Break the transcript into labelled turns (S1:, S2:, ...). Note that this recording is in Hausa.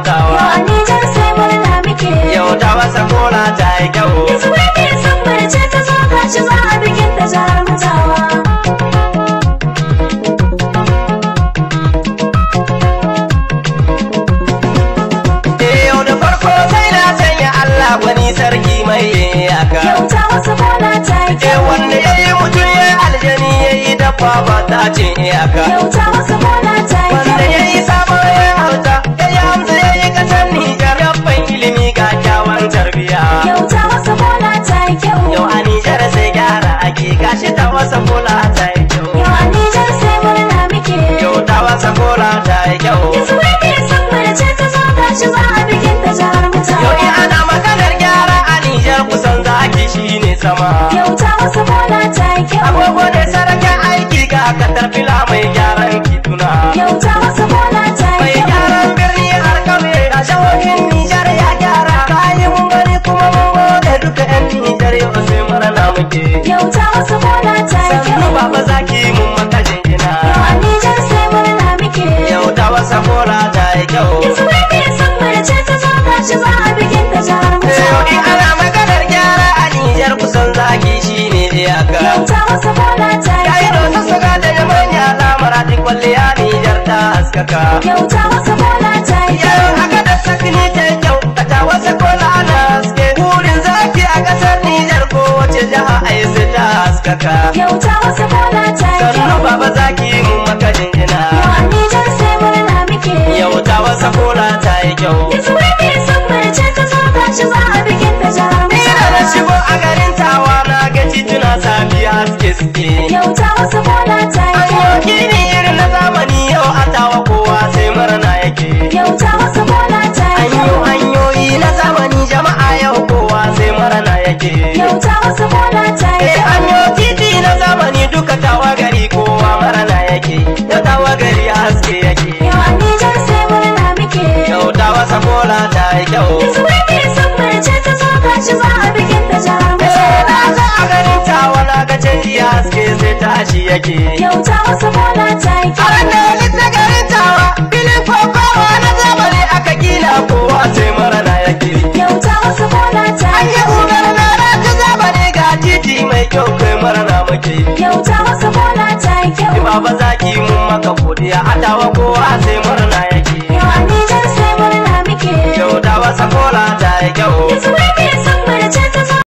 S1: tawa.
S2: Yau a Nijar sai murna muke.
S1: Yau tawa sakola ta yi kyau.
S2: Yanzu wai mai san ce ta zo gashi za a bikin ta jihar mu tawa.
S1: Yau da farko sai na sanya Allah gwani sarki mai iyaka.
S2: Yau tawa sakola ta yi kyau.
S1: Wanda ya yi mutum ya aljani ya yi dabba ba ta cin iyaka.
S2: Yau tawa sakola ta yi kyau.
S1: Wanda ya yi sabon ya hauta ya yi hamza ya yi kasar Nijar. Yabban ilimi ga kyawun tarbiya.
S2: Yau tawa sakola ta yi kyau.
S1: Yau a Nijar sai gyara ake gashi tawa sakola ta yi kyau.
S2: Yau a Nijar sai murna muke.
S1: Yau tawa sakola ta yi kyau.
S2: Yanzu wai mai san ce ta zo gashi za a bikin ta jihar mu tawa.
S1: Yau in ana maganar gyara a Nijar kusan zaki shine sama.
S2: Yau tawa sakola ta yi kyau.
S1: Agogo da sarakin aiki ga katarfila mai gyaran tituna.
S2: Yau tawa sakola ta yi
S1: Mai
S2: kyau.
S1: gyaran birni har kauye a jihohin Nijar ya gyara. Kayi mun gani kuma mun gode duka 'yan Nijar yau sai murna muke.
S2: Yau tawa sakola ta yi
S1: Sannu
S2: kyau.
S1: baba zaki mun maka jinjina.
S2: Yau a Nijar sai murna muke.
S1: Yau tawa sakola ta yi kyau.
S2: Yanzu wai mai san ce ta zo gashi za a bikin ta jihar mu
S1: Yau
S2: tawa.
S1: in ana maganar gyara a Nijar kusan zaki shine iyaka.
S2: Yau tawa sakola ta yi
S1: Kayi
S2: kyau.
S1: dosa suga da manya lamara duk kwalliya Nijar ta haskaka.
S2: Yau tawa sakola ta yi kyau.
S1: Yau aka da sakini ta kyau, a tawa sakola na haske. Burin zaki a ƙasar Nijar kowace jiha a yi sai ta haskaka.
S2: Yau tawa sakola ta yi
S1: Sannu
S2: kyau.
S1: baba zaki mun maka jinjina.
S2: Yau a Nijar sai murna muke.
S1: Yau tawa sakola ta yi kyau.
S2: Yanzu wai mai san ce ta zo gashi za a bikin ta jihar mu
S1: Ni da na
S2: tawa.
S1: shigo a garin tawa na ga tituna safiya haske suke.
S2: Yau tawa sakola ta yi
S1: An
S2: kyau.
S1: yi gini irin na zamani yau a tawa kowa sai murna yake.
S2: Yau tawa sakola ta yi
S1: An yi
S2: kyau.
S1: hanyoyi na zamani jama'a yau kowa sai murna yake.
S2: Yau tawa sakola ta yi
S1: Eh
S2: kyau.
S1: an yi titi na zamani duka tawa gari kowa murna yake. Yau tawa gari haske yake.
S2: Yau a Nijar sai murna muke.
S1: Yau tawa sakola ta yi kyau.
S2: Yanzu wai mai san ce ta zo gashi za a bikin ta jihar mu
S1: Eh
S2: tawa.
S1: na zo a garin tawa na ga canji haske sai tashi yake.
S2: Yau tawa sakola ta yi
S1: A
S2: kyau.
S1: ranar ta garin tawa filin kokowa na zamani aka gina kowa sai murna yake.
S2: Yau tawa sakola ta
S1: An
S2: yi
S1: yi
S2: kyau.
S1: ugar rana ta zamani ga titi mai kyau kai murna muke.
S2: Yau tawa sakola ta yi kyau.
S1: Baba zaki mun maka godiya a tawa kowa sai murna yake.
S2: Yau a Nijar sai murna muke.
S1: Kyau tawa sakola ta yi kyau.
S2: Yanzu